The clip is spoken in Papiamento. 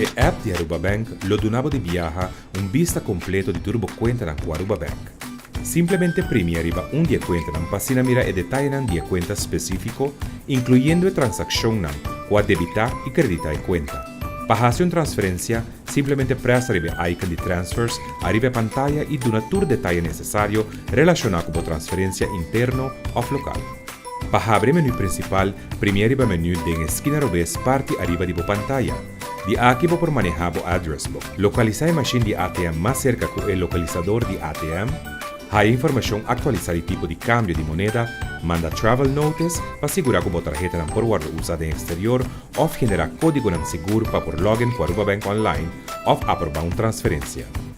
E app di Aruba Bank lo duna bo di biaha un bista completo di tur bo cuentanan cu Aruba Bank. Simplemente primi ariba un di e cuentanan pa asina mira e detayenan di e cuenta specifico, incluyendo e transaccionnan cu a debita y credita e cuenta. Pa haci un transferencia, simplemente press ariba e icon di Transfers ariba e pantaya y duna tur detaye necesario relaciona cu bo transferencia interno of local. Pa habri e menu principal, primi ariba Menu den e skina robes parti ariba di bo pantaya. Di aki bo por maneha bo address book, localisa e machine di ATM mas cerca cu e localisador di ATM, haya informacion actualisa di tipo di cambio di moneda, manda travel notice pa sigura cu bo tarhetanan por wordo usa den exterior of genera codigonan sigur pa por login cu Aruba Bank Online of aproba un transferencia.